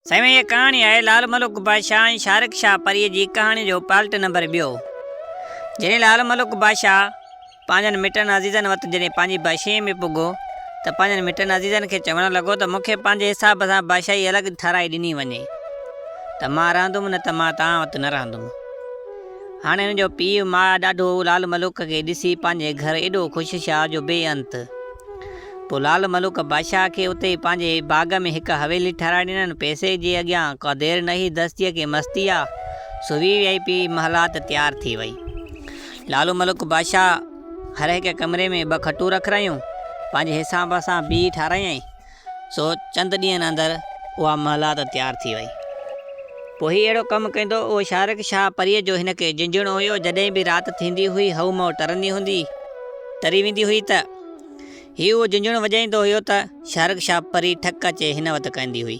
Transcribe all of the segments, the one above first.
سائين هيء ڪهاڻي آهي لال ملڪ بادشاهه ۽ شارق شاهه پريء جي ڪهاڻي جو پالٽ نمبر ٻيو. جڏهن لال ملڪ بادشاهه پنهنجن مٽن عزيزن وٽ جڏهن پنهنجي بادشاهيء ۾ پڳو ته پنهنجن مٽن عزيزن کي چوڻ لڳو ته مون کي پنهنجي حساب سان بادشاهي الڳ ٺهرائي ڏني وڃي ته مان رهندم نه ته مان توهان وٽ نه رهندم. هاڻي هن جو پيء ماء ڏاڍو لال ملوڪ کي ڏسي پنهنجي گهر ايڏو خوش ٿيا جو بي انت. پوء لال ملوڪ بادشاهه کي اتي ئي پنهنجي باغ ۾ هڪ حويلي ٺهرائي ڏنن. پئسي جي اڳيان ڪا دير نه هئي، دستيء کي مستي آ، سو وي وي آء پي محلات تيار ٿي وئي. لالو ملوڪ بادشاهه هر هڪ ڪمري ۾ ٻه کٽون رکرايون، پنهنجي حساب سان بيهي ٺهرايائين. سو چند ڏينهن اندر اها محلات تيار ٿي وئي. پوء هي اهڙو ڪم ڪندو، اهو شارق شاهه پريء جو هن کي جهنجهڻو هيو، جڏهن به رات ٿيندي هئي، هئو مئو ٽرندي هوندي، ٽري ويندي هئي ته، هي اهو جهنجهڻو وڄائيندو هيو ته شارق شاهه پري ٺڪ اچي هن وٽ ڪندي هئي.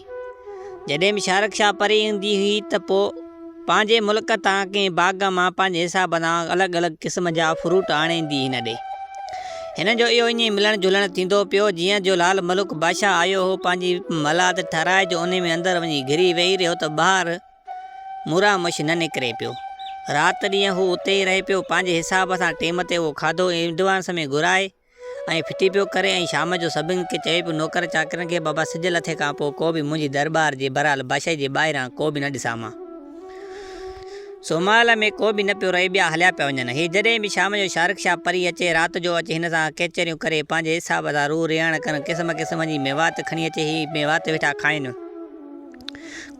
جڏهن به شارق شاهه پري ايندي هئي ته پوء پنهنجي ملڪ تان ڪنهن باغ مان پنهنجي حساب سان الڳ الڳ قسم جا فروٽ آڻيندي هن ڏي. هن جو اهو ائين ئي ملڻ جلڻ ٿيندو پيو جيئن جو لال ملڪ بادشاهه آيو هو پنهنجي محلات ٺهرائي جو انهي ۾ اندر وڃي گهري ويهي رهيو ته ٻاهر موران مش نه نڪري پيو. رات ڏينهن هو اتي ئي رهي پيو پنهنجي حساب سان ٽيم تي اهو کاڌو ايڊوانس ۾ گهرائي ۽ ڦٽي پيو ڪري ۽ شام جو سڀن کي چوي پيو نوڪر چاڪرن کي بابا سج لٿي کان پوء ڪو به منهنجي درٻار جي بهرحال بادشاهي جي ٻاهران ڪو به نه ڏسان مان سو محل ۾ ڪو به نه پيو رهي ٻيا هليا پيا وڃن هي جڏهن به شام جو شارق شاهه پري اچي رات جو اچي هن سان ڪچهريون ڪري پنهنجي حساب سان روح رهاڻ ڪن قسم قسم جي ميوات کڻي اچي هي ميوات ويٺا کائن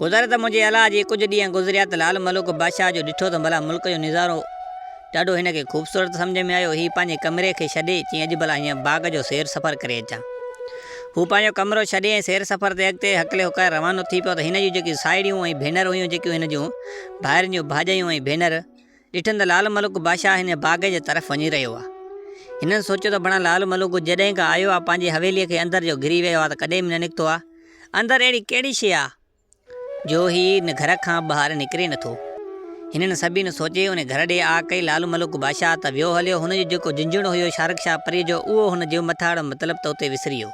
قدرت منهنجي الله جي ڪجهه ڏينهن گذريا ته لال ملوڪ بادشاهه جو ڏٺو ته ڀلا ملڪ جو نظارو ڏاڍو هن کي خوبصورت سمجهه ۾ آيو. هي پنهنجي ڪمري کي ڇڏي چيائين اڄ ڀلا هينئن باغ جو سير سفر ڪري اچان. هو پنهنجو ڪمرو ڇڏي ۽ سير سفر تي اڳتي هڪلي هڪائي روانو ٿي پيو ته هن جون جيڪي ساهيڙيون ۽ ڀينر هيون جيڪيون هن جون ڀائرن جون ڀاڄايون ۽ ڀينر ڏٺن ته لال ملوڪ بادشاهه هن باغ جي طرف وڃي رهيو آهي. هنن سوچيو ته بڻا لال ملوڪ جڏهن کان آيو آهي پنهنجي حويليء کي اندر جو گهري ويو آهي ته ڪڏهن به نه نڪتو آهي. اندر اهڙي ڪهڙي شيء آهي جو هي ان گهر کان ٻاهر نڪري نٿو. هنن سڀني سوچي ان گهر ڏي آ ڪئي. لال ملوڪ بادشاهه ته ويو هليو. هن جو جيڪو جهنجهڻو هيو شارق شاهه پريء جو اهو هن جو مٿاڙو مطلب ته اتي وسري ويو.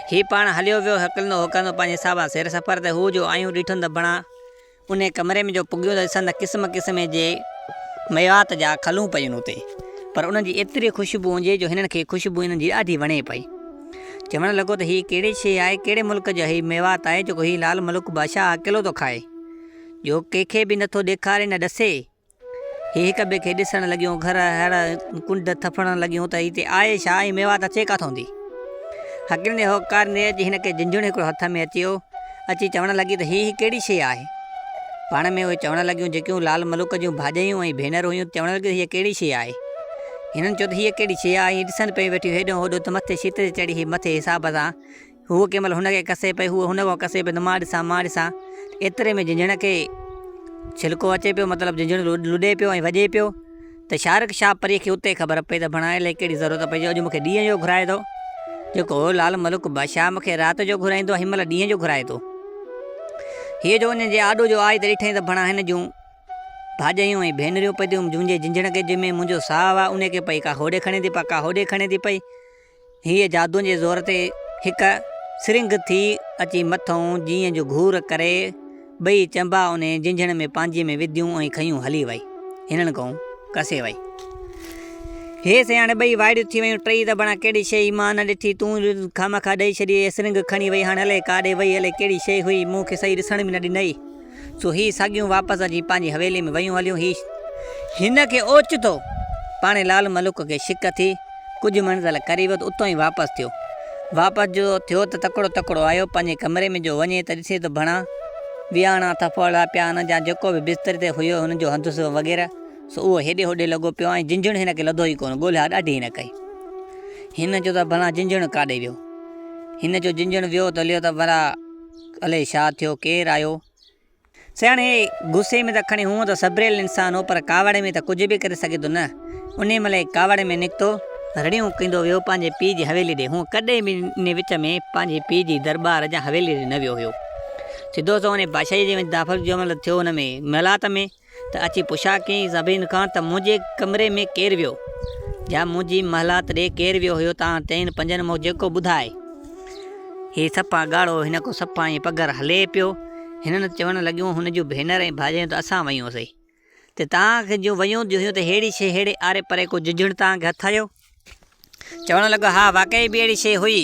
هي پاڻ هليو ويو هڪلندو هوڪرندو پنهنجي حساب سان سير سفر تي. هو جو آيون ڏٺن ته بڻا انهيء ڪمري ۾ جو پڳيون ته ڏسن ته قسم قسم جي ميوات جا کلون پيون اتي، پر انهن جي ايتري خوشبو هجي جو هنن کي خوشبو انهن جي ڏاڍي وڻي پئي. چوڻ لڳو ته هيء ڪهڙي شيء آهي، ڪهڙي ملڪ جو هي ميوات آهي جيڪو هي لال ملڪ بادشاهه اڪيلو ٿو کائي، جو ڪنهن کي به نٿو ڏيکاري نه ڏسي. هي هڪ ٻئي کي ڏسڻ لڳيون، گهر هر ڪنڊ ٿڦڻ لڳيون ته هتي آهي ڇا ۽ ميوات اچي ڪاٿئون ٿي؟ هڪلندي هوڪاريندي اچي هن کي جهنجهڻ هڪڙو هٿ ۾ اچي ويو. اچي چوڻ لڳي ته هي هي ڪهڙي شيء آهي؟ پاڻ ۾ اهي چوڻ لڳيون جيڪيون لال ملوڪ جون ڀاڄايون ۽ ڀينر هيون چوڻ لڳيون ته هيء ڪهڙي شيء آهي؟ هنن چيو ته هيء ڪهڙي شيء آهي؟ هي ڏسن پيون ويٺيون هيڏو هوڏو ته مٿي ڇت تي چڙهي هي مٿي حساب سان هوء ڪنهن مهل هن کي ڪسي پئي، هوء هن کان ڪسي پئي ته مان ڏسان، مان ڏسان. ايتري ۾ جهنجهڻ کي ڇلڪو اچي پيو، مطلب جهنجهڻ لڏي پيو ۽ وڄي پيو ته شارق شاهه پريء کي اتي خبر پئي ته ڀڻا الائي ڪهڙي ضرورت پئي جو اڄ مون کي ڏينهن جو گهرائي ٿو. جيڪو لال ملڪ بادشاهه مون کي رات جو گهرائيندو آهي، هن مهل ڏينهن جو گهرائي ٿو. هيء جو ان جي آڏو جو آئي ته ڏٺائين ته ڀڻا هن جون ڀاڄايون ۽ ڀينريون پئي ٿيون منهنجي جهنجهڻ کي جنهن ۾ منهنجو ساهه آهي، ان کي پئي ڪا هوڏي کڻي ٿي پئي ڪا هوڏي کڻي ٿي پئي. هيء جادوء جي زور تي هڪ سرنگ ٿي اچي مٿئون جيئن جو گهور ڪري ٻئي چنبا انهي جهنجهڻ ۾ پانجيء ۾ وڌيون ۽ کنيون هلي وئي. هنن کئون کسي وئي. هي سياڻي ٻئي وائڙيون ٿي ويون. ٽئي ته بڻا ڪهڙي شيء ئي مان نه ڏٺي. تون خامخواه ڏئي ڇڏي هيء سرنگ کڻي وئي. هاڻ الائي ڪاڏي وئي، الائي ڪهڙي شيء هئي. مون کي صحيح ڏسڻ به نه ڏنئي. سو هي ساڳيون واپس اچي پنهنجي حويلي ۾ ويون هليون. هي هن کي اوچتو پاڻي لال ملوڪ کي شڪ ٿي. ڪجهه منزل ڪري ويو ته اتان ئي واپس ٿيو. واپس جو ٿيو ته تڪڙو تڪڙو آيو. پنهنجي ڪمري ۾ جو وڃي ته ڏسي ته ڀڻا ويهاڻا ٿڦوڙا پيا آهن جا جيڪو به بستري تي هيو هن جو هنڌ وغيره سو اهو هيڏي هوڏي لڳو پيو آهي ۽ جهنجهڻ هن کي لڌو ئي ڪونه. ڳولها ڏاڍي هن ڪئي. هن چيو ته ڀلا جهنجهڻ ڪاڏي ويو؟ هن چيو جهنجهڻ ويو ته ليو ته ڀلا الائي ڇا ٿيو، ڪير آيو؟ سياڻي غصي ۾ ته کڻي هونء ته سڀريل انسان هو پر ڪاوڙ ۾ ته ڪجهه به ڪري سگهي ٿو نه. انهيء مهل هي ڪاوڙ ۾ نڪتو، رڙيون ڪندو ويو پنهنجي پيء جي حويلي ڏي. هونء ڪڏهن به انهيء وچ ۾ پنهنجي پيء جي درٻار يا حويلي ڏي نه ويو هيو. سڌو سنئون انهيء بادشاهيء جي وڃي داخل جو مهل ٿيو ان ۾ محلات ۾. ته اچي پڇا ڪيائين سڀني کان ته منهنجي ڪمري ۾ ڪير ويو يا منهنجي محلات ڏي ڪير ويو هيو تان چئن پنجن مون جيڪو ٻڌائي. هي صفا ڳاڙهو هن کان صفا ائين پگهر هلي پيو. هنن چوڻ لڳيون هن جون ڀينر ۽ ڀاڄايون ته اسان ويون سي. ته توهان کي جون ويون هيون ته ههڙي شيء ههڙي آري پري ڪو جهنجهڻ توهان کي هٿ آيو؟ چوڻ لڳو ها واقعي به اهڙي شيء هئي.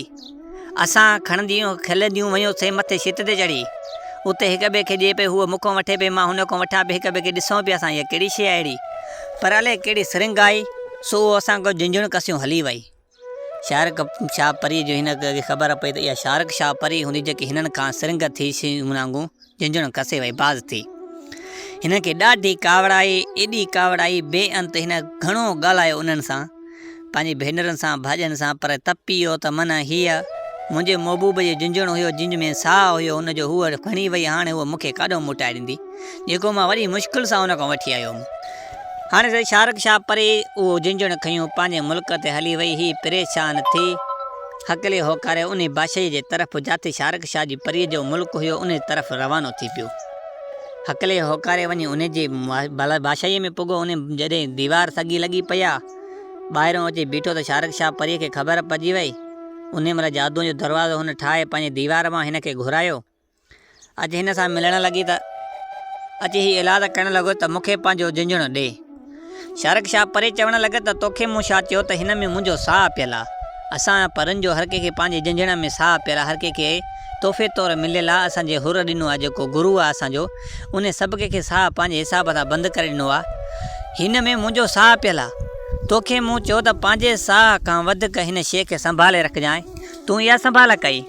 اسان کڻنديون کلنديون ويون سي مٿي ڇت تي چڙهي. اتي هڪ ٻئي کي ڏئي پئي هوء مون کان وٺي پئي مان هن کان وٺان پئي هڪ ٻئي کي ڏسون پيا اسان اها ڪهڙي شيء آهي اهڙي. پر الائي ڪهڙي سرنگ آئي سو اهو اسان کان جهنجهڻ کسيون هلي وئي. شارڪ شاهه پريء جو هن کي خبر پئي ته اها شارڪ شاهه پري هوندي جيڪي هنن کان سرنگ ٿي شينهن جهنجهڻ کسي وئي باز ٿي. هن کي ڏاڍي ڪاوڙ آئي، ايڏي ڪاوڙ آئي بي انت هن گهڻو ڳالهايو انهن سان، پنهنجي ڀينرن سان، ڀاڄين سان پر تپي ويو ته من هيء منهنجي محبوب جو جهنجهڻ هيو جنهن ۾ ساهه هيو ان جو هوء کڻي وئي هاڻي هوء مون کي ڪاڏهون موٽائي ڏيندي جيڪو مان وڏي مشڪل سان ان کان وٺي آيو هوم. هاڻي سائين شارڪ شاهه پري اهو جهنجهڻ کنيو پنهنجي ملڪ تي هلي وئي. هي پريشان ٿي هڪلي هوڪاري انهي بادشاهيء جي طرف جاتي شارڪ شاهه جي پريء جو ملڪ هيو انهي طرف روانو ٿي پيو. هڪلي هوڪاري وڃي انهي جي بادشاهيء ۾ پڳو. انهي جڏهن ديوار سڳي لڳي پئي آ ٻاهرئون اچي بيٺو ته شارڪ شاهه پريء کي خبر پئجي وئي. انهي مهل جادوء جو دروازو هن ٺاهي پنهنجي ديوار مان هن کي گهرايو. اچ هن سان ملڻ لڳي ته اچي هي ايلاز ڪرڻ لڳو ته مون کي پنهنجو جهنجهڻ ڏي. شارڪ شاهه پري چوڻ لڳس ته توکي مون ڇا چيو ته هن ۾ منهنجو ساهه پيل آ. اسان پرن جو هر ڪنهن کي پنهنجي جهنجهڻ ۾ ساهه پيل آ هر ڪنهن کي تحفي طور مليل آ اسان جي حر ڏنو آ جيڪو گرو آ اسان جو انهي سڀ ڪنهن کي ساهه پنهنجي حساب سان بند ڪري ڏنو آ. هن ۾ منهنجو ساهه پيل آ. توکي مون چيو ته پنهنجي ساهه کان وڌڪ هن شيء کي سنڀالي رکجانء. تون اها سنڀال ڪئي.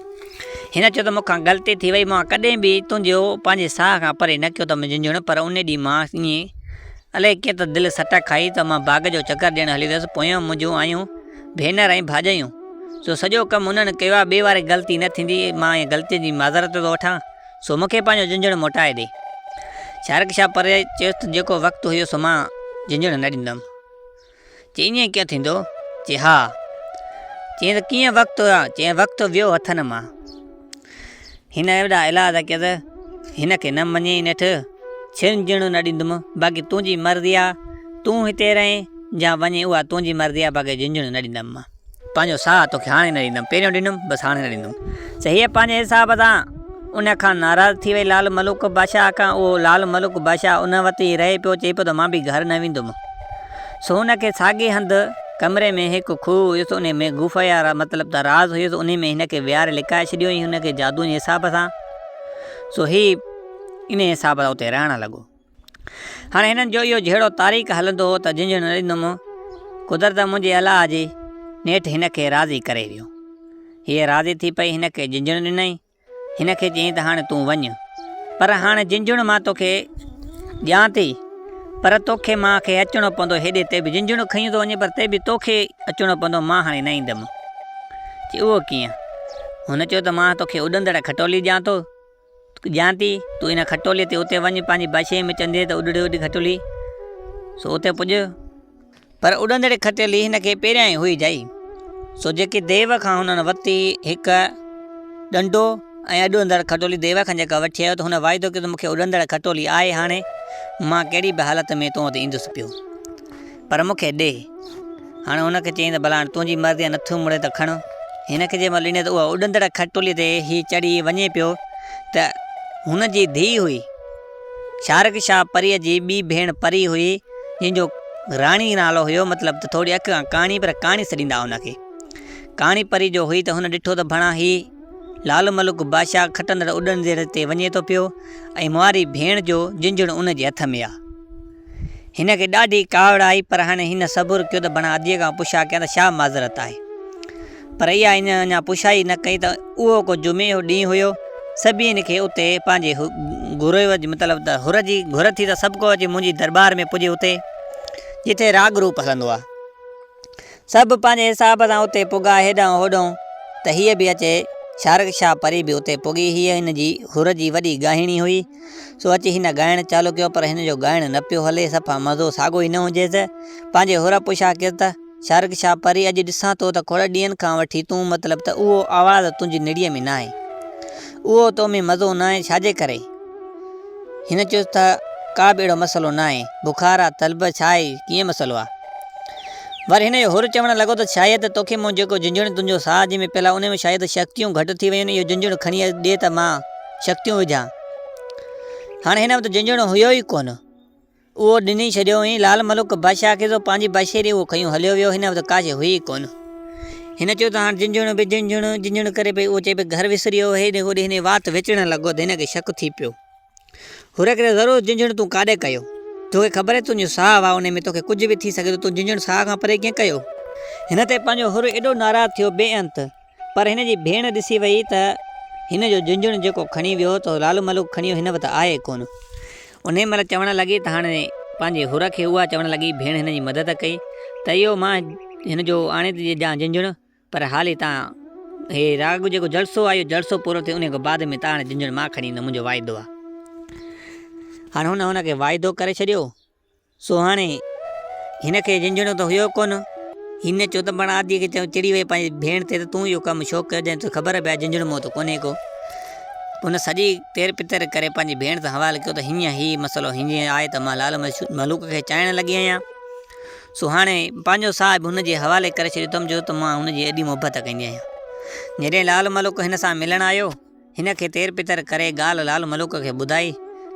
هن چيو ته مون کان غلطي ٿي وئي، مان ڪڏهن به تنهنجو پنهنجي ساهه کان پري نه ڪيو ته جهنجهڻ، پر ان ڏينهن مان ائين الائي ڪيئن ته دل سٽ کائي ته مان باغ جو چڪر ڏيڻ هلي ويس، پويان منهنجون آيون ڀينر ۽ ڀاڄايون، سو سڄو ڪم انهن ڪيو آهي، ٻي واري غلطي نه ٿيندي، مان ان غلطيء جي معذرت ٿو وٺان، سو مون کي پنهنجو جهنجهڻ موٽائي ڏي. شارڪ شاهه پري چيس ته جيڪو وقت هيو سو مان جهنجهڻ نه ڏيندم. چي ائين ڪيئن ٿيندو؟ چي ها. چيائين ته ڪيئن وقت آ؟ چيائين وقت ويو هٿن مان. هن ايڏا ايلاز ڪيا ته هن کي نه مڃيائين نيٺ ڇنجڻ نه ڏيندم باقي تنهنجي مرضي آ تون هتي رهين يا وڃين اها تنهنجي مرضي آ باقي جهنجهڻ نه ڏيندم مان. پنهنجو ساهه توکي هاڻي نه ڏيندم، پهريون ڏنم، بس هاڻي نه ڏيندم. سو هيء پنهنجي حساب سان ان کان ناراض ٿي وئي لال ملوڪ بادشاهه کان. اهو لال ملوڪ بادشاهه ان وٽ ئي رهي پيو، چئي پيو ته مان به گهر نه ويندم. سو هن کي ساڳئي هنڌ ڪمري ۾ هڪ کوهه هيس، انهي ۾ غوفه يا مطلب ته راز هيس، انهي ۾ هن کي ويهاري لڪائي ڇڏيو هئائين هن کي جادوء جي حساب سان. سو هي انهي حساب سان اتي رهڻ لڳو. هاڻي هنن جو اهو جهيڙو تاريخ هلندو هو ته جهنجهڻ نه ڏيندم، قدرت منهنجي الله جي نيٺ هن کي راضي ڪري ويو. هيء راضي ٿي پئي، هن کي جهنجهڻ ڏنائين. هن کي چيائين ته هاڻي تون وڃ، پر هاڻي جهنجهڻ مان توکي ڏيان ٿي، پر توکي مان کي اچڻو پوندو هيڏي تي به جهنجهڻ کنيون ٿو وڃين پر تي به توکي اچڻو پوندو مان هاڻي نه ايندم. چي اهو ڪيئن؟ هن چيو ته مان توکي اڏندڙ کٽولي ڏيان ٿو. ڄان ٿي، تون ان کٽولي تي اتي وڃ، پنهنجي بادشاهيء ۾ چوندين ته اڏڙي اڏ کٽولي، سو اتي پڄ. پر اڏندڙ کٽولي هن کي پهريائين هئي جائي، سو جيڪي ديو کان هنن ورتي، هڪ ڏنڊو ۽ اڏندڙ کٽولي ديو کان جيڪا وٺي آيو ته هن واعدو ڪيو ته مون کي اڏندڙ کٽولي آهي هاڻي مان ڪهڙي به حالت ۾ تو وٽ ايندس پيو. پر مون کي ڏي. هاڻي هن کي چيائين ته ڀلا هاڻي تنهنجي مرضي آهي نٿو مڙين ته کڻ. هن کي جنهن مهل ڏني ته اها اڏندڙ کٽولي تي هي چڙهي وڃي پيو ته هن جي ڌيء هئي. شارڪ شاهه پريء جي ٻي ڀيڻ پري هئي جنهن جو راڻي نالو هيو مطلب ته ٿوري اک کان ڪاڻي پر ڪاڻي سڏيندا هئا هن کي. ڪاڻي پري جو هئي ته هن ڏٺو ته ڀڻا هي لال ملڪ بادشاهه کٽندڙ اڏندڙ تي وڃي ٿو پيو ۽ مئاري ڀيڻ جو جهنجهڻ ان جي هٿ ۾ آ. هن کي ڏاڍي ڪاوڙ آئي پر هاڻي هن صبر ڪيو ته بڻا اديء کان پڇا ڪيان ته ڇا معذرت آهي. پر اها هن اڃا پڇا ئي نه ڪئي ته اهو ڪو جمعي جو ڏينهن هيو. سڀني کي اتي پنهنجي گهر جي مطلب ته حر جي گهر ٿي ته سڀڪو اچي منهنجي درٻار ۾ پڄي اتي جتي راڳ روپ هلندو آ. سڀ پنهنجي حساب سان اتي پڳا هيڏانهن هوڏانهن ته هيء به اچي شارڪ شاهه پري به اتي پڳي. هيء هن جي حر جي وڏي ڳاهيڻي هئي. سو اچي هن ڳائڻ چالو ڪيو پر هن جو ڳائڻ نه پيو هلي صفا مزو ساڳو ئي نه هجيس. پنهنجي حر پڇا ڪيس ته، شارڪ شاهه پري اڄ ڏسان ٿو ته کوڙ ڏينهن کان وٺي تون مطلب ته اهو آواز تنهنجي نڙيء ۾ ناهي. اهو تو ۾ مزو ناهي ڇاجي ڪري؟ هن چيس ته ڪا به اهڙو مسئلو ناهي، بخار آ، طلب ڇا آهي، ڪيئن مسئلو آ؟ وري هن جو حر چوڻ لڳو ته شايد توکي مون جيڪو جهنجهڻ تنهنجو ساهه جنهن ۾ پيل آ، انهي ۾ شايد شڪتيون گهٽ ٿي ويون آهن، اهو جهنجهڻ کڻي ڏي ته مان شڪتيون وجهان. هاڻي هن وٽ جنجهڻو هيو ئي ڪونه. اهو ڏني ڇڏيو هئين لال ملڪ بادشاهه کي سو پنهنجي بادشاهي اهو کنيو هليو ويو هن وٽ ڪا شيء هئي ئي ڪونه. هن چيو ته هاڻ جنجهڻو به جنجهڻو جنجهڻو ڪري پئي اهو چئي پئي گهر وسري ويو هيڏي هوڏي هن جي وات وچڙڻ لڳو ته هن کي شڪ ٿي پيو. هر ڪري ضرور جنجهڻ تون ڪاڏي ڪيو؟ توکي خبر آهي تنهنجو ساهه واهه انهي ۾ توکي ڪجهه به ٿي سگهي ٿو تون جنجهڻ ساهه کان پري ڪيئن ڪيو؟ هن تي پنهنجو حر ايڏو ناراض ٿيو بي انت پر هن جي ڀيڻ ڏسي وئي ته هن جو جنجهڻ جيڪو کڻي ويو ته لال ملوڪ کڻي ويو هن وٽ آهي ڪونه. انهي مهل چوڻ لڳي ته هاڻي پنهنجي حر کي اها چوڻ لڳي ڀيڻ هن جي مدد ڪئي ته اهو مان هن جو آڻي ٿي ڏيان جنجهڻ پر حالي تان هي راڳ جيڪو جلسو آهي اهو جلسو پورو ٿئي انهي کان بعد ۾ تان جنجهڻ مان کڻي ايندم منهنجو واعدو آهي. هاڻي هن هن کي واعدو ڪري ڇڏيو سو هاڻي هن کي جنجهڻو ته هيو ڪونه. هن چيو ته پاڻ آڌيء کي چيو چڙي وئي پنهنجي ڀيڻ تي ته تون اهو ڪم ڇو ڪيو جنهن توکي خبر به آهي جنجهڻو مون وٽ ڪونهي ڪو. هن سڄي تير پتر ڪري پنهنجي ڀيڻ سان حوال ڪيو ته هيئن هي مسئلو هيئن آهي ته مان لال ملوڪ کي چاهڻ لڳي آهيان. سو هاڻي پنهنجو ساهه به هن جي حوالي ڪري ڇڏيو اٿم جو ته مان هن جي ايڏي محبت ڪندي آهيان. جڏهن لال ملوڪ هن سان ملڻ آيو، هن کي تير پتر ڪري ڳالهه لال ملوڪ کي ٻڌائي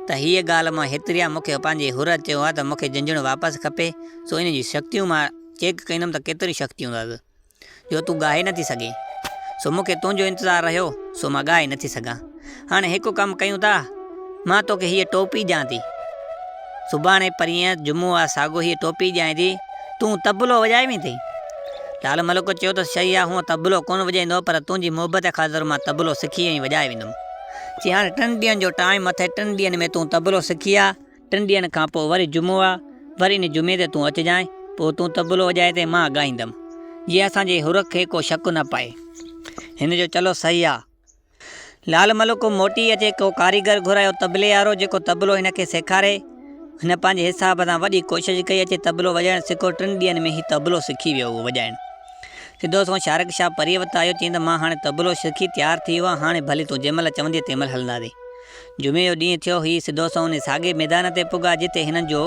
ته هيء ڳالهه مان هيتري آ مون کي پنهنجي حر چيو آ ته مون کي جنجهڻ واپس کپي سو ان جون شڪتيون مان چيڪ ڪندم ته ڪيتريون شڪتيون اٿس جو تون ڳاهي نٿي سگهين سو مون کي تنهنجو انتظار رهيو سو مان ڳائي نٿي سگهان. هاڻي هڪ ڪم ڪيون ٿا، مان توکي هيء ٽوپي ڏيان ٿي. سڀاڻي پرينء جمعو آ ساڳو هيء ٽوپي ڏيانء ٿي، تون طبلو وڄائي ويندين؟ لال ملڪ چيو ته شيا هونء طبلو ڪونه وڄائيندو پر تنهنجي محبت خاطر مان طبلو سکي ۽ وڄائي ويندم. چي هاڻي ٽن ڏينهن جو ٽائيم اٿئي ٽن ڏينهن ۾ تون طبلو سکي آ، ٽن ڏينهن کان پوء وري جمعو آ، وري ان جمعي تي تون اچجانء، پوء تون طبلو وڄائي تي مان ڳائيندم، جيئن اسان جي حر کي ڪو شڪ نه پئي. هن جو چلو صحيح آ. لال ملڪ موٽي اچي ڪو ڪاريگر گهرايو طبلي وارو، جيڪو طبلو هن کي سيکاري. هن پنهنجي حساب سان وڏي ڪوشش ڪئي، اچي طبلو وڄائڻ سکيو. ٽن ڏينهن ۾ هي طبلو سکي ويو اهو وڄائڻ. سڌو سنئون شارق شاهه پريء وٽ آيو، چيائين ته مان هاڻي طبلو سکي تيار ٿي ويو آهيان، هاڻي ڀلي تون جنهن مهل چوندينء تنهن مهل هلنداسين. جمعي جو ڏينهن ٿيو، هي سڌو سنئون انهي ساڳئي ميدان تي پڳا جتي هنن جو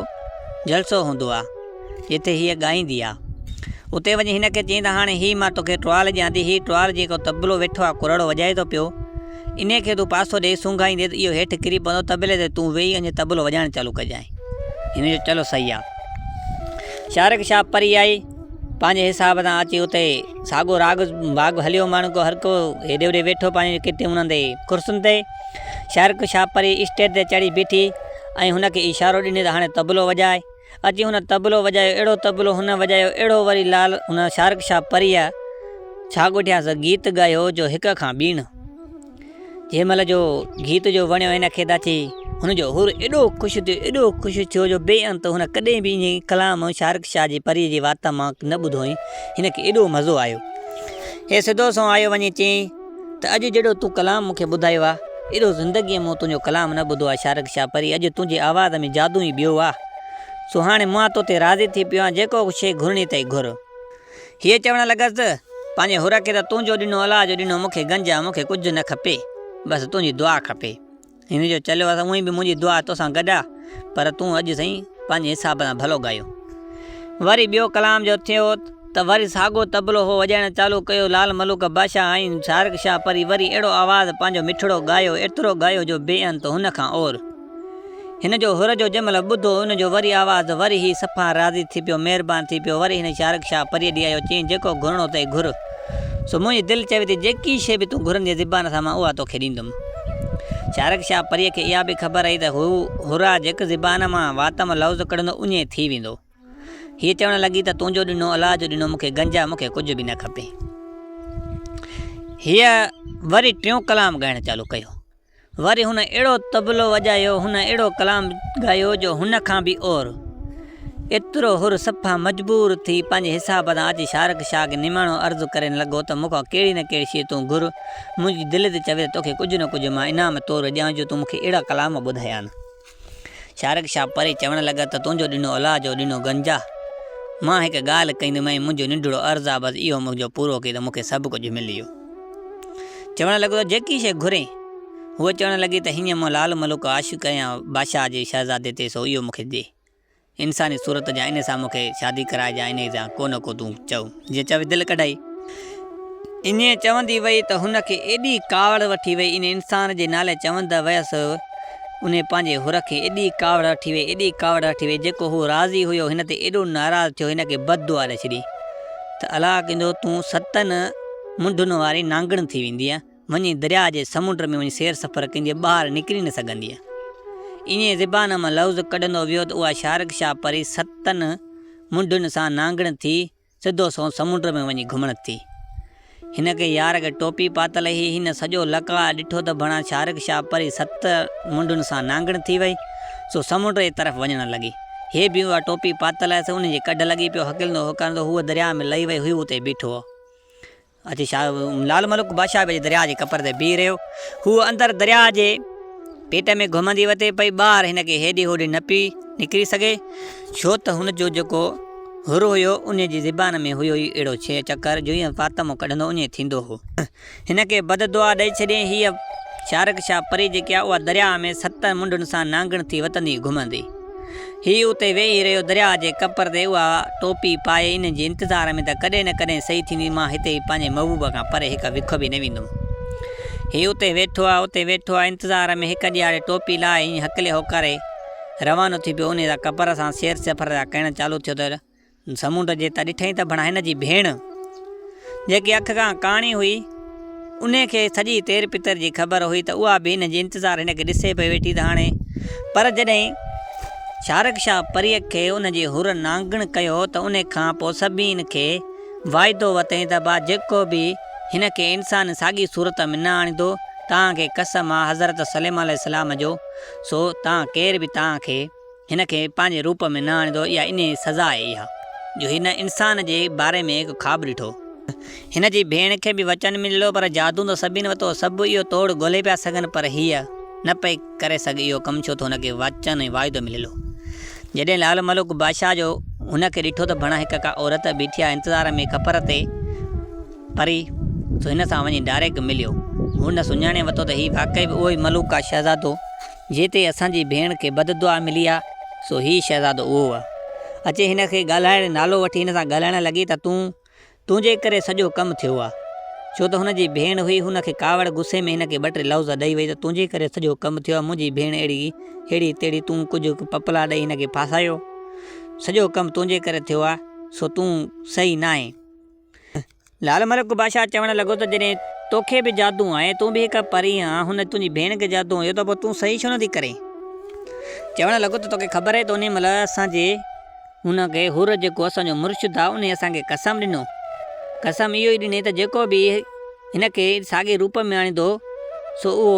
جلسو هوندو آ، جتي هيء ڳائيندي آ. اتي وڃي هن کي چيائين ته هاڻي هي مان توکي ٽوال ڏيان ٿي، هي ٽوال جيڪو طبلو ويٺو آ ڪرڙو وڄائي ٿو پيو، انهي کي تون پاسو ڏيئي سونگهائيندين ته اهو هيٺ ڪري پوندو، طبلي تي تون ويهي اڃ طبلو وڄائڻ چالو ڪجانء. هن چيو چلو صحيح آ. شارق شاهه پري آئي. پنهنجي حساب سان اچي اتي ساڳو راڳ باڳ هليو ماڻهو ڪو هر ڪو هيڏي هوڏي ويٺو پنهنجي ڪتي انهن تي ڪرسين تي شارق شاهه پري اسٽيج تي چڙهي بيٺي ۽ هن کي اشارو ڏني ته هاڻي طبلو وڄاء اچي هن طبلو وڄايو اهڙو طبلو هن وڄايو اهڙو وري لال هن شارق شاهه پريء ڇا ڳوٺيانس گيت ڳايو جو هڪ کان ٻيڻ جنهن مهل جو گيت جو وڻيو هن کي ته اچي هن جو حر ايڏو خوش ٿيو ايڏو خوش ٿيو جو بي انت هن ڪڏهن به ائين ڪلام شارق شاهه جي پريء جي وات مان نه ٻڌو هئين هن کي ايڏو مزو آيو. هي سڌو سنئون آيو وڃي چيائين ته اڄ جيڏو تون ڪلام مون کي ٻڌايو آ ايڏو زندگيء مون تنهنجو ڪلام نه ٻڌو آ شارق شاهه پري اڄ تنهنجي آواز ۾ جادو ئي ٻيو آ سو هاڻي مان تو تي راضي ٿي پيو آهيان جيڪو شيء گهرڻي اٿئي گهر. هيء چوڻ لڳس ته، پنهنجي حر کي ته تنهنجو ڏنو الله جو ڏنو مون کي گنج آ، مون کي ڪجهه نه کپي، بس تنهنجي دعا کپي. هن جو چليو آ ته اونئين به منهنجي دعا توسان گڏ آ، پر تون اڄ سائين پنهنجي حساب سان ڀلو ڳايو. وري ٻيو ڪلام جو ٿيو ته وري ساڳو طبلو هو وڄائڻ چالو ڪيو، لال ملوڪ بادشاهه ۽ شارق شاهه پري وري اهڙو آواز پنهنجو مٺڙو ڳايو، ايترو ڳايو جو بي انت هن کان اور. هن جو حر جو جنهن مهل ٻڌو ان جو وري آواز وري هي صفا راضي ٿي پيو مهربان ٿي پيو وري هن شارق شاهه پريء ڏي آيو چيائين جيڪو گهرڻو اٿئي گهر سو منهنجي دل چوي ٿي جيڪي شيء به تون گهرندينء زبان سان مان اها توکي ڏيندم. شارق شاهه پريء کي اها به خبر هئي ته هو حر آ جيڪ زبان مان وات مان لفظ ڪڍندو اڃي ٿي ويندو. هيء چوڻ لڳي ته تنهنجو ڏنو الله جو ڏنو مون کي گنج آ مون کي ڪجهه به نه کپي. هيء وري ٽيون ڪلام ڳائڻ چالو ڪيو. وري هن اهڙو طبلو وڄايو، هن اهڙو ڪلام ڳايو جو هن کان به اور. ايترو حر صفا مجبور ٿي پنهنجي حساب سان اچي شارق شاهه کي نماڻو عرض ڪرڻ لڳو ته مون کان ڪهڙي نه ڪهڙي شيء تون گهر، منهنجي دل ٿي چوي ته توکي ڪجهه نه ڪجهه مان انعام طور ڏيان جو تون مون کي اهڙا ڪلام ٻڌايا آهن. شارق شاهه پري چوڻ لڳا ته تنهنجو ڏنو الله جو ڏنو گنج آ. مان هڪ ڳالهه ڪنديمانء منهنجو ننڍڙو عرض آ بس اهو منهنجو پورو ڪي ته مون کي سڀ ڪجهه ملي ويو. چوڻ لڳو ته جيڪي شيء گهرين. هوء چوڻ لڳي ته هينئن مان لال ملوڪ عاشق آهيان بادشاهه جي شهزادي تي سو اهو مون کي ڏي. انساني صورت جا انهي سان مون کي شادي ڪرائجان انهي سان ڪو نه ڪو تون چئو. جيئن چوي دل ڪڍائي. ائين چوندي وئي ته هن کي ايڏي ڪاوڙ وٺي وئي ان انسان جي نالي چوندا ويس. انهي پنهنجي حر کي ايڏي ڪاوڙ وٺي وئي، ايڏي ڪاوڙ وٺي وئي، جيڪو هو راضي هيو هن تي ايڏو ناراض ٿيو، هن کي بد دعا ڏئي ڇڏي ته الله ڪندو تون ستن منڍن واري نانگڻ ٿي ويندينء، وڃي درياء جي سمنڊ ۾ وڃي سير سفر ڪندينء، ٻاهر نڪري نه سگهندينء. ائين زبان مان لفظ ڪڍندو ويو ته اها شارڪ شاهه پري ستن منڍن سان نانگڻ ٿي سڌو سنئون سمنڊ ۾ وڃي گهمڻ ٿي. هن کي يار کي ٽوپي پاتل هئي. هن سڄو لقاء ڏٺو ته ڀڻا شارق شاهه پري ست منڍن سان نانگڻ ٿي وئي، سو سمنڊ جي طرف وڃڻ لڳي. هي به اها ٽوپي پاتل هيس، ان جي ڪڍ لڳي پيو هڪلندو هڪارندو هوء درياء ۾ لهي وئي. هو اتي بيٺو هو. اچي شاهه لال ملڪ بادشاهه به اچي درياء جي ڪپر تي بيهي رهيو. هوء اندر درياء جي پيٽ ۾ گهمندي وتي پئي، ٻاهر هن کي هيڏي هوڏي نه پئي نڪري سگهي، ڇو ته هن جو جيڪو حر هيو، انهيء جي زبان ۾ هيو ئي اهڙو ڇيهه چڪر، جو جيئن وات مان ڪڍندو اونئين ٿيندو هو. هن کي بد دعا ڏئي ڇڏيائين. هيء شارڪ شاهه پري جيڪي آ، اها درياء ۾ ستن منڍن سان نانگڻ ٿي وتندي گهمندي. هي اتي ويهي رهيو درياء جي ڪپر تي اها ٽوپي پائي ان جي انتظار ۾ ته ڪڏهن نه ڪڏهن سهي ٿيندي مان هتي پنهنجي محبوب کان پري هڪ وک به نه ويندم. هي اتي ويٺو آ اتي ويٺو آ انتظار ۾ هڪ ڏيهاڙي ٽوپي لاهي ائين هڪلي هوڪاري روانو ٿي پيو انهي سان ڪپر سان سير سفر جا ڪرڻ چالو ٿيو ته سمنڊ جي ته ڏٺائين ته ڀڻا هن جي ڀيڻ، جيڪي اک کان ڪاڻي هئي، انهي کي سڄي تير پتر جي خبر هئي ته اها به هن جي انتظار هن کي ڏسي پئي ويٺي ته هاڻي پر جڏهن شارڪ شاهه پريء کي ان جي حر نانگڻ ڪيو ته انهي کان پوء سڀين کي واعدو وتئين ته با جيڪو به هن کي انسان ساڳي صورت ۾ نه آڻيندو تان کي قسم آ حضرت سليمان عليه السلام جو سو تان ڪير به تان کي هن کي پنهنجي روپ ۾ نه آڻيندو، اها انهيء سزا آهي اها، جو هن انسان جي باري ۾ هڪ خواب ڏٺو. هن جي ڀيڻ کي به وچن مليو، پر جادو ته سڀني وتو، سڀ اهو توڙ ڳولي پيا سگهن، پر هيء نه پئي ڪري سگهي اهو ڪم، ڇو ته هن کي وچن ۽ واعدو مليل هو. جڏهن لعل ملوڪ بادشاهه جو هن کي ڏٺو ته ڀڻا هڪ ڪا عورت بيٺي آهي انتظار ۾ ڪپر تي پري، سو هن سان وڃي ڊائريڪٽ مليو. هن سڃاڻي ورتو ته هي واقعي به اهو ئي ملوڪ آهي شهزادو، جنهن تي اسان جي ڀيڻ کي بد دعا ملي آ، سو هي شهزادو اهو آ. اچي هن کي ڳالهائڻ نالو وٺي هن سان ڳالهائڻ لڳي ته تون، تنهنجي ڪري سڄو ڪم ٿيو آ. ڇو ته هن جي ڀيڻ هئي، هن کي ڪاوڙ غصي ۾ هن کي ٻه ٽي لفظ ڏئي وئي ته تنهنجي ڪري سڄو ڪم ٿيو آ، منهنجي ڀيڻ اهڙي ههڙي تهڙي تون ڪجهه پپلا ڏئي هن کي ڦاسايو. سڄو ڪم تنهنجي ڪري ٿيو آ، سو تون صحيح ناهين. لال ملڪ بادشاهه چوڻ لڳو ته جڏهن توکي به جادو آهي، تون به هڪ پري آن، هن تنهنجي ڀيڻ کي جادو هنيو ته پوء تون صحيح ڇو نٿي ڪرين؟ چوڻ لڳو ته توکي خبر آهي ته انهيء مهل اسان جي هن کي حر جيڪو اسان جو مرشد آهي، انهيء اسان کي قسم ڏنو. قسم اهو ئي ڏني ته جيڪو به هن کي ساڳئي روپ ۾ آڻيندو، سو اهو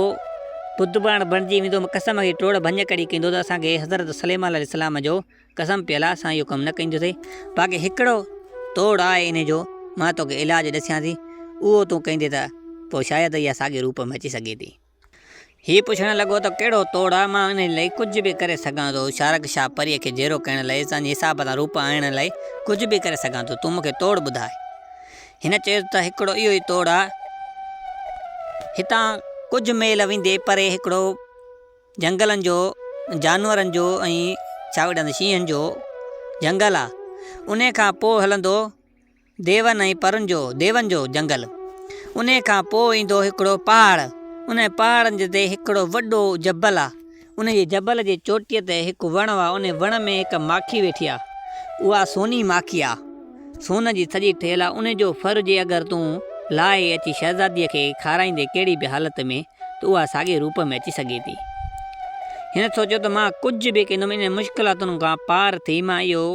بت بڻجي ويندو. قسم کي ٽوڙ ڀڃ ڪڙي ڪندو ته اسان کي حضرت سليمان عليه السلام جو قسم پيل آ اسان اهو ڪم نه ڪنديوسين باقي هڪڙو توڙ آهي انهي جو مان توکي علاج ڏسيان ٿي اهو تون ڪندين ته پوء شايد اها ساڳي روپ ۾ اچي سگهي ٿي. هي پڇڻ لڳو ته ڪهڙو توڙ آ مان انهي لئي ڪجهه به ڪري سگهان ٿو شارڪ شاهه پريء کي جيئرو ڪرڻ لئي تنهنجي حساب سان روپ آڻڻ لئي ڪجهه به ڪري سگهان ٿو تون مون کي توڙ ٻڌاء. هن چيو ته هڪڙو اهو ئي توڙ آ هتان ڪجهه ميل ويندي پري هڪڙو جهنگلن جو، جانورن جو ۽ ڇا وڏن شينهن جو جهنگل آ. انهي کان پوء هلندو ديون ۽ پرن جو، ديون جو جهنگل. انهي کان پوء ايندو هڪڙو پهاڙ. انهي پهاڙن جي تي هڪڙو وڏو جبل آ. انهي جبل جي چوٽيء تي هڪ وڻ آ. انهي وڻ ۾ هڪ ماکي ويٺي آ. اها سوني ماکي آ. سون جي سڄي ٺهيل آ. انهي جو ڦر جي اگر تون لاهي اچي شهزاديء کي کارائيندين ڪهڙي به حالت ۾ ته اها ساڳئي روپ ۾ اچي سگهي ٿي. هن سوچيو ته مان ڪجهه به ڪندم انهن مشڪلاتن کان پار ٿي مان اهو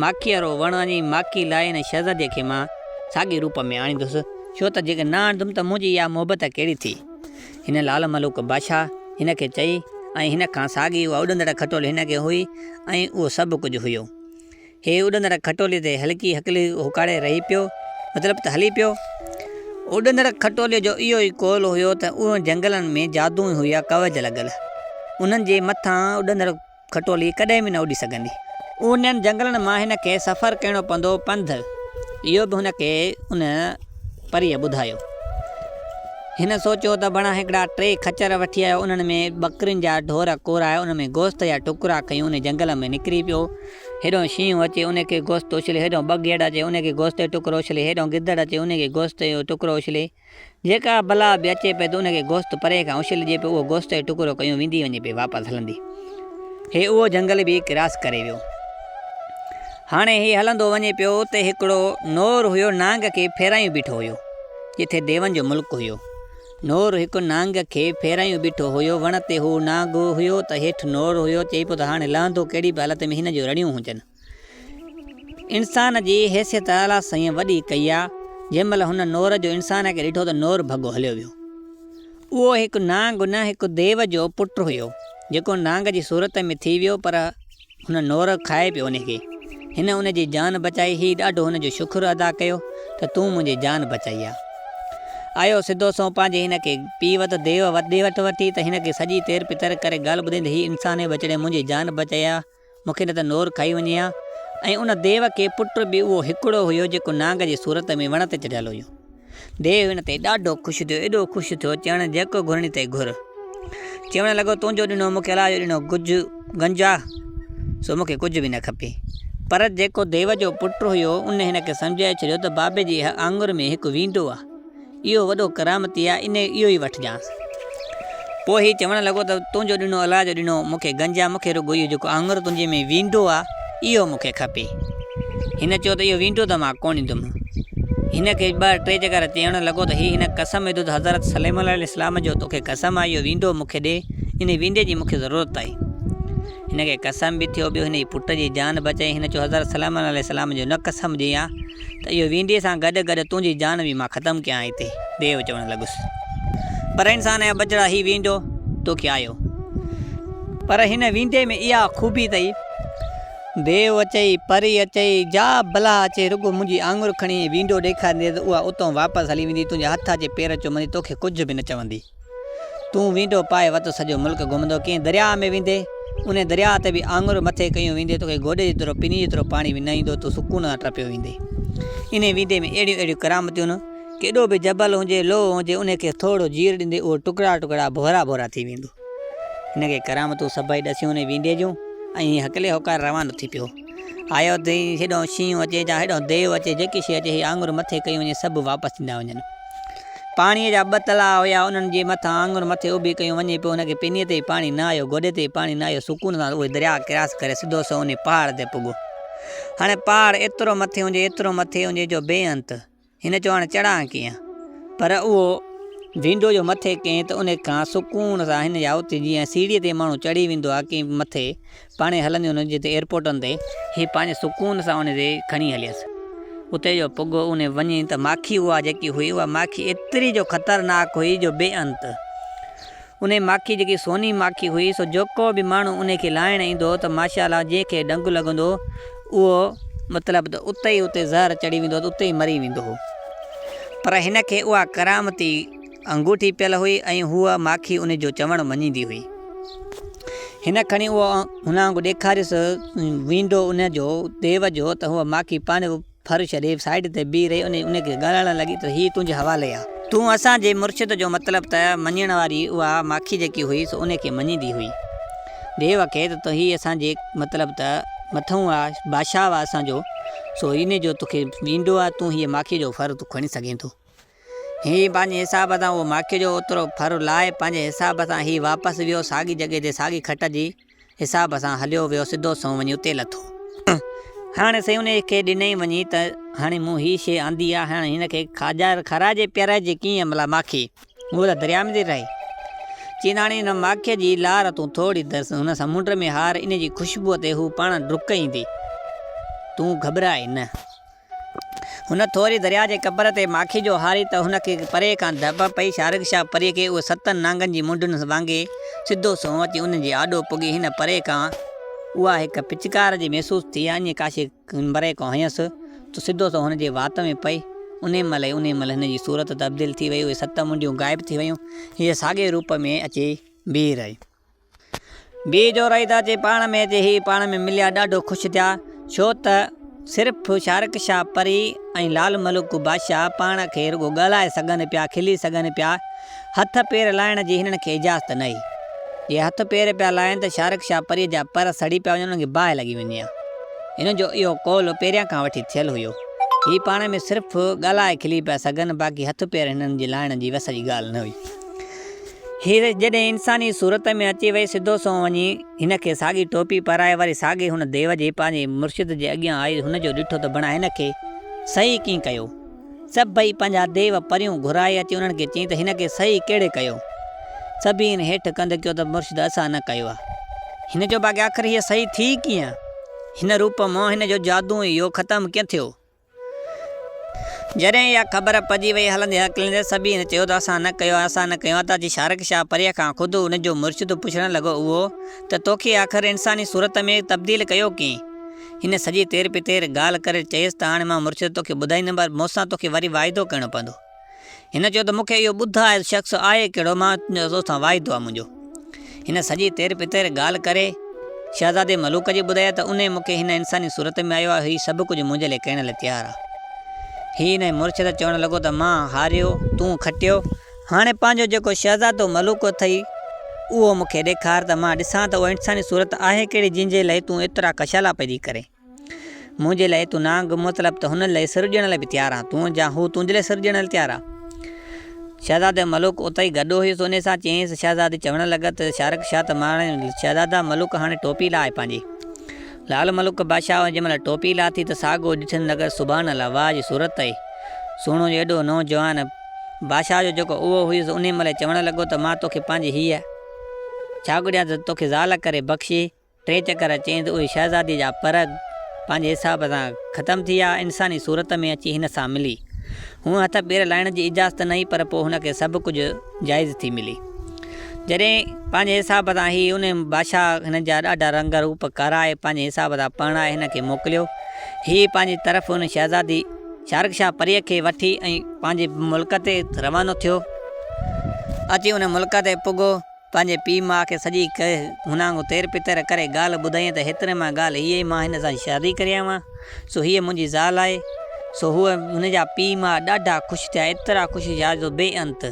ماکيء وارو وڻ وڃي ماکي لاهي هن شهزاديء کي مان ساڳئي روپ ۾ آڻيندس، ڇو ته جيڪڏهن نه آڻيندم ته منهنجي اها محبت ڪهڙي ٿي؟ هن لال ملوڪ بادشاهه هن کي چئي ۽ هن کان ساڳي اها اڏندڙ کٽول هن کي هئي ۽ اهو سڀ ڪجهه هيو. هي اڏندڙ کٽولي تي هلڪي هڪلي هوڪاڙي رهي پيو، مطلب ته هلي پيو. اڏندڙ کٽولي جو اهو ئي قول هيو ته انهن جهنگلن ۾ جادو هيا ڪوج لڳل. انهن جي مٿان اڏندڙ کٽولي ڪڏهن به نه اڏي سگهندي. انهن جهنگلن مان هن کي سفر ڪرڻو پوندو پنڌ. اهو به هن کي ان پريء ٻڌايو. هن سوچيو ته بڻا هڪڙا ٽي خچر وٺي آيو، انهن ۾ ٻڪرين جا ڍور ڪورائي ان ۾ گوشت جا ٽڪرا کنيون انهي جنگل ۾ نڪري پيو. هيڏانهن شينهن اچي ان کي گوشت اڇلي، هيڏانهن بگهڙ اچي ان کي گوشت جو ٽڪرو اڇلي، هيڏانهن گدڙ اچي ان کي گوشت جو ٽڪرو اڇلي. جيڪا بلا به اچي پئي ته ان کي گوشت پري کان اڇلجي پيو، اهو گوشت جو ٽڪرو کنيون ويندي وڃي پئي واپس هلندي. هي اهو جنگل به ڪراس ڪري ويو. هاڻي هي هلندو وڃي پيو، اتي هڪڙو نور هيو نانگ کي ڦيرايون بيٺو هيو. جتي ديون جو ملڪ هيو. نور هڪ نانگ کي ڦيرايون بيٺو هيو. وڻ تي هو نانگ هيو ته هيٺ نور هيو. چئي پيو ته هاڻي لهندو ڪهڙي به حالت ۾ هن جون رڙيون هجن. انسان جي حيثيت الله سائينء وڏي ڪئي آ. جنهن مهل هن نور جو انسان کي ڏٺو ته نور ڀڳو هليو ويو. اهو هڪ نانگ نه هڪ ديو جو پٽ هيو، جيڪو نانگ جي صورت ۾ ٿي ويو پر هن نور کائي پيو ان کي. هن ان جي جان بچائي. هي ڏاڍو هن جو شڪر ادا ڪيو ته تون منهنجي جان بچائي آ. آيو سڌو سنئون پنهنجي هن کي پيء وٽ ديو وڏي وٽ وٺي ته هن کي سڄي تير پتر ڪري ڳالهه ٻڌائين ته هي انسان جي ٻچڙي منهنجي جان بچائي آ. مون کي نه ته نور کائي وڃي ها. ۽ ان ديو کي پٽ به اهو هڪڙو هيو جيڪو نانگ جي صورت ۾ وڻ تي چڙهيل هيو. ديو هن تي ڏاڍو خوش ٿيو، ايڏو خوش ٿيو، چوڻ جيڪو گهرڻي تي گهر. چوڻ لڳو تنهنجو ڏنو مون کي الله جو ڏنو گج گنج آ، سو مون کي ڪجهه به نه کپي. پر جيڪو ديو جو پٽ هيو، ان هن کي سمجهائي ڇڏيو ته بابي جي آڱر ۾ هڪ وينڊو آ. اهو وڏو ڪرامتي آ، انهيء اهو ئي وٺجانس. پوء هي چوڻ لڳو ته تنهنجو ڏنو الله جو ڏنو مون کي گنج آ، مون کي رڳو اهو جيڪو آڱر تنهنجي ۾ وينڊو آ، اهو مون کي کپي. هن چيو ته اهو وينڊو ته مان ڪونه ڏيندم. هن کي ٻه ٽي چڪر چوڻ لڳو ته هي هن قسم وڌو ته حضرت سليمان عليه السلام جو توکي قسم آ، اهو وينڊو مون کي ڏي، انهي وينڊي جي مون کي ضرورت آهي. هن کي قسم به ٿيو، ٻيو هن جي پٽ جي جان بچائي. هن چيو حضرت سليمان عليه السلام جو نه قسم ڏين ها ته اهو ويندي سان گڏ گڏ تنهنجي جان به مان ختم ڪيان هتي. ديو چوڻ لڳس. پر انسان جا ٻچڙا هي ويندو توکي آيو. پر هن ويندي ۾ اها خوبي اٿئي. ديو اچئي، پري اچئي، جا بلا اچي رڳو منهنجي آڱر کڻي ويندو ڏيکارينديس ته اها اتئون واپس هلي ويندي، تنهنجا هٿ اچي پير چمندي، توکي ڪجهه به نه چوندي. تون ويندو پائي وت سڄو ملڪ گهمندو، ڪنهن درياهه ۾ ويندي، انهي درياهه تي به آڱر مٿي ڪيون ويندي، توکي گوڏي جيترو پني جيترو پاڻي به نه ايندو، تون سڪون سان ٽپيو ويندي. انهي ويندي ۾ اهڙيون اهڙيون ڪرامتيون، ڪيڏو به جبل هجي، لوهه هجي، انهي کي ٿورو جير ڏيندي اهو ٽڪرا ٽڪرا ڀورا ڀورا ٿي ويندو. هن کي ڪرامتون سڀئي ڏسيون انهي ويندي جون ۽ هي هڪلي هوڪاري روانو ٿي پيو. آيو ته هيڏانهن شينهن اچي يا هيڏانهن ديو اچي، جيڪي شيء اچي، هي آڱر مٿي ڪيون وڃي سڀ واپس ٿيندا وڃن. پاڻيء جا ٻه تلاء هيا، انهن جي مٿان آڱر مٿي اڀي ڪيون وڃي پيو، هن کي پنيء تي به پاڻي نه آيو، گوڏي تي به پاڻي نه آيو، سڪون سان اهي درياء ڪراس ڪري سڌو سنئون انهي پهاڙ تي پڳو. هاڻي پهاڙ ايترو مٿي هجي، ايترو مٿي هجي جو بي انت. هن چيو هاڻي چڙهان ڪيئن؟ پر اهو ويندو جو مٿي ڪئين ته ان کان سڪون سان هن جا اتي جيئن سيڙهيء تي ماڻهو چڙهي ويندو آهي ڪئين مٿي پاڻي هلنديون هن جتي ايئرپورٽن تي هي پنهنجي سڪون سان ان تي کڻي هليس. اتي جو پڳو ان وڃي ته ماکي اها جيڪي هئي اها ماکي ايتري جو خطرناڪ هئي جو بي انت. انهي ماکي جيڪي سوني ماکي هئي سو جيڪو به ماڻهو انهي کي لاهڻ ايندو هو ته ماشاء الله جنهن کي ڏنگ لڳندو هو اهو مطلب ته اتي ئي اتي زهر چڙهي ويندو هو ته اتي ئي مري ويندو هو. پر هن کي اها ڪرامتي انگوٺي پيل هئي ۽ هوء ماکي ان جو چوڻ مڃيندي هئي. هن کڻي اهو هن وانگر ڏيکاريس ويندو ان جو ديو جو ته هوء ماکي پنهنجو ڦر ڇڏي سائيڊ تي بيهي رهي ۽ ان کي ڳالهائڻ لڳي ته هي تنهنجي حوالي آ. تون اسان جي مرشد جو مطلب ته مڃڻ واري اها ماکي جيڪي هئي سو ان کي مڃيندي هئي. ديو کي ته هي اسان جي مطلب ته مٿئون آ، بادشاهه آ اسان جو، سو ان جو توکي ويندو آ، تون هيء ماکي جو ڦر تون کڻي سگهين ٿو. هي پنهنجي حساب سان اهو ماکيء جو اوترو ڦر لاهي پنهنجي حساب سان هي واپس ويو ساڳي جڳهه تي ساڳي کٽ جي حساب سان هليو ويو سڌو سنئون وڃي اتي لٿو. هاڻي سائين انهيء کي ڏنئي وڃي ته هاڻي مون هي شيء آندي آهي هاڻي هن کي کاڄا کارائجي پيارائجي ڪيئن ملا ماکي هوء ته درياء ۾ ٿي رهي. چين هاڻي هن ماکيء جي لار تون ٿوري هن سمنڊ ۾ هار ان جي خوشبوء تي هو پاڻ ڊڪ ايندي تون گهٻراء نه. هن ٿوري درياء جي ڪپر تي ماکي جو هاري ته هن کي پري کان ڌپ پئي. شارق شاهه پريء کي اهي ستن نانگن جي منڍن وانگي سڌو سنئون اچي انهن جي آڏو پڳي. هن پري کان اها هڪ پچڪار جي محسوس ٿي. اڃ ڪاشي پري کان هنيس ته سڌو سنئون هن جي وات ۾ پئي. انهي مهل ئي انهي مهل هن جي صورت تبديل ٿي وئي. اهي ست منڍيون غائب ٿي ويون. هيء ساڳئي روپ ۾ اچي بيهي رهي. بي جو رهي ته اچي پاڻ ۾ اچي هي پاڻ ۾ مليا ڏاڍو خوش ٿيا ڇو ته صرف شارق شاهه پري ۽ لال ملوڪ بادشاهه پاڻ کي رڳو ڳالهائي سگهن پيا کلي سگهن پيا. هٿ پير لائڻ جي هنن کي اجازت نه هئي. جي هٿ پير پيا لائين ته شارڪ شاهه پريء جا پر سڙي پيا وڃن انهن کي باهه لڳي ويندي آهي. هن جو اهو قول پهريان کان وٺي ٿيل هيو. هي پاڻ ۾ صرف ڳالهائي کلي پيا سگهن باقي هٿ پير هنن جي لائڻ جي وس جي ڳالهه نه هئي. هيء جڏهن انساني صورت ۾ اچي وئي سڌو سنئون وڃي هن کي ساڳي ٽوپي پارائي وري ساڳي هن ديو جي پنهنجي مرشد جي اڳيان آئي هن جو ڏٺو ته بڻا هن کي صحيح ڪيئن ڪيو. سڀئي پنهنجا ديو پريون گهرائي اچي انهن کي چيائين ته هن کي صحيح ڪهڙي ڪيو؟ سڀين هيٺ ڪنڌ ڪيو ته مرشد اسان نه ڪيو آ. هن چيو باقي آخر هيء صحيح ٿي ڪيئن؟ هن روپ مان هن جو جادو اهو ختم ڪيئن ٿيو؟ جڏهن اها خبر پئجي وئي هلندي هڪليندي سڀين چيو ته اسان نه ڪيو آ اسان نه ڪيو آ ته اچي شارڪ شاهه پريء کان خود ان جو مرشد پڇڻ لڳو اهو ته توکي آخر انساني صورت ۾ تبديل ڪيو ڪيئن؟ هن سڄي تير پتير ڳالهه ڪري چيس ته هاڻي مان مرشد توکي ٻڌائيندم پر مون سان توکي وري واعدو ڪرڻو پوندو. هن چيو ته مون کي اهو ٻڌاء شخص آهي ڪهڙو مان توسان واعدو آهي منهنجو. هن سڄي تير پتير ڳالهه ڪري شهزادي ملوڪ جي ٻڌائي ته انهي مون کي هن انساني صورت ۾ آيو آهي هي سڀ ڪجهه منهنجي لاء ڪرڻ لاء تيار آهي. هي انهي مرشد چوڻ لڳو ته مان هاريو تون کٽيو. هاڻي پنهنجو جيڪو شهزادو ملوڪ اٿئي، اهو مون کي ڏيکار ته مان ڏسان ته اها انساني صورت آهي ڪهڙي جنهن جي لئه تون ايترا ڪشالا پئي ٿي ڪرين. منهنجي لئه تون نانگ مطلب ته هن لئه سر ڏيڻ لاء به تيار آهين، تون جا هو تنهنجي لئه سر ڏيڻ لاء تيار آهي. شهزادي ملوڪ اتي ئي گڏ هيس، انهي سان چيائينس، شهزادي چوڻ لڳس ته شارڪ شاهه ته مان هاڻي شهزادا ملوڪ هاڻي ٽوپي لاهه پنهنجي. لال ملوڪ بادشاهه جنهن مهل ٽوپي لاٿي ته ساڳو ڏٺن لڳس سبحان الله واهه جي صورت اهي. سهڻو ايڏو نوجوان. بادشاهه جو جيڪو اهو هيس انهيء مهل چوڻ لڳو ته مان توکي پنهنجي هيء ڇا گهريان ته توکي زال ڪري بخشي. ٽي چڪر چيائين ته اهي شهزاديء جا پر پنهنجي حساب سان ختم ٿي ويا. انساني صورت ۾ اچي هن سان ملي. هونء هٿ پير لائڻ جي اجازت نه هئي پر پوء هن کي سڀ ڪجهه جائز ٿي ملي. جڏهن پنهنجي حساب سان هي انهيء بادشاهه هن جا ڏاڍا رنگ روپ ڪرائي پنهنجي حساب سان پرڻائي هن کي موڪليو. هيء پنهنجي طرف ان شهزادي. شارڪ شاهه پريء کي وٺي ۽ پنهنجي ملڪ تي روانو ٿيو. اچي ان ملڪ تي پڳو. پنهنجي پيء ماء کي سڄي هنانگو تير پتر ڪري ڳالهه ٻڌائين ته هيتري مان ڳالهه هيء ئي مان هن سان شادي ڪري آيو آهيان، سو هيء منهنجي زال آهي. سو هوء هن جا پيء ماء ڏاڍا خوش ٿيا، ايترا خوش ٿيا جو بي انت.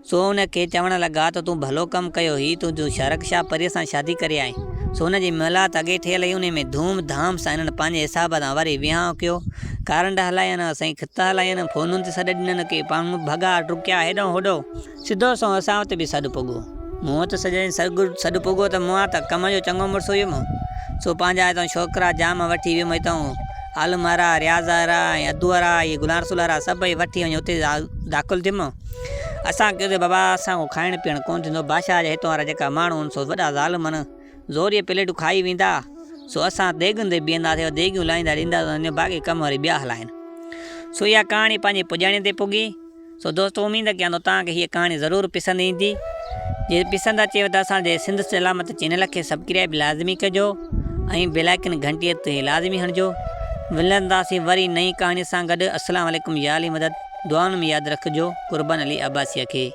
سو ان کي چوڻ لڳا ته تون ڀلو ڪم ڪيو هي، تون جو شارڪ شاهه پريء سان شادي ڪري آئين. سو هن جي محلات اڳي ٺهيل هئي، انهي ۾ ڌوم ڌام سان هنن پنهنجي حساب سان وري وهانء ڪيو. ڪارنڊ هلاين، سائين خط هلاين، فونن تي سڏ ڏنن، ڪي پاڻ ڀڳا ڊڪيا هيڏانهن هوڏانهن. سڌو سنئون اسان وٽ به سڏ پڳو. مون وٽ جڏهن سڏ پڳو ته مون ته ڪم جو چڱو مڙس هيم، سو پنهنجا هتان ڇوڪرا جام وٺي ويم. هتان عالم وارا، رياض وارا ۽ ادو وارا، اهي غلام رسول وارا سڀئي وٺي وڃي اتي داخل ٿيم. اسان ڪيو ته بابا اسان کان کائڻ پيئڻ ڪونه ٿيندو، بادشاهه جا هتان وارا جيڪا ماڻهو آهن سو وڏا ظالم آهن، زوريء پليٽون کائي ويندا، سو اسان ديڳن تي بيهنداسين، ديڳيون لاهيندا ڏينداسين، باقي ڪم وري ٻيا هلائين. سو اها ڪهاڻي پنهنجي پڄاڻيء تي پڳي. سو دوستو اميد ڪيان ٿو توهان کي هيء ڪهاڻي ضرور پسند ايندي. جي پسند اچيو ته اسان جي سنڌ سلامت چينل کي سبڪرائيب لازمي ڪجو ۽ بيل آئيڪن گهنٽي تي لازمي هڻجو. ملنداسين وري نئين ڪهاڻي سان گڏ. السلام عليڪم يا علي مدد. دعائن ۾ ياد رکجو. قربان علي عباسيء کي.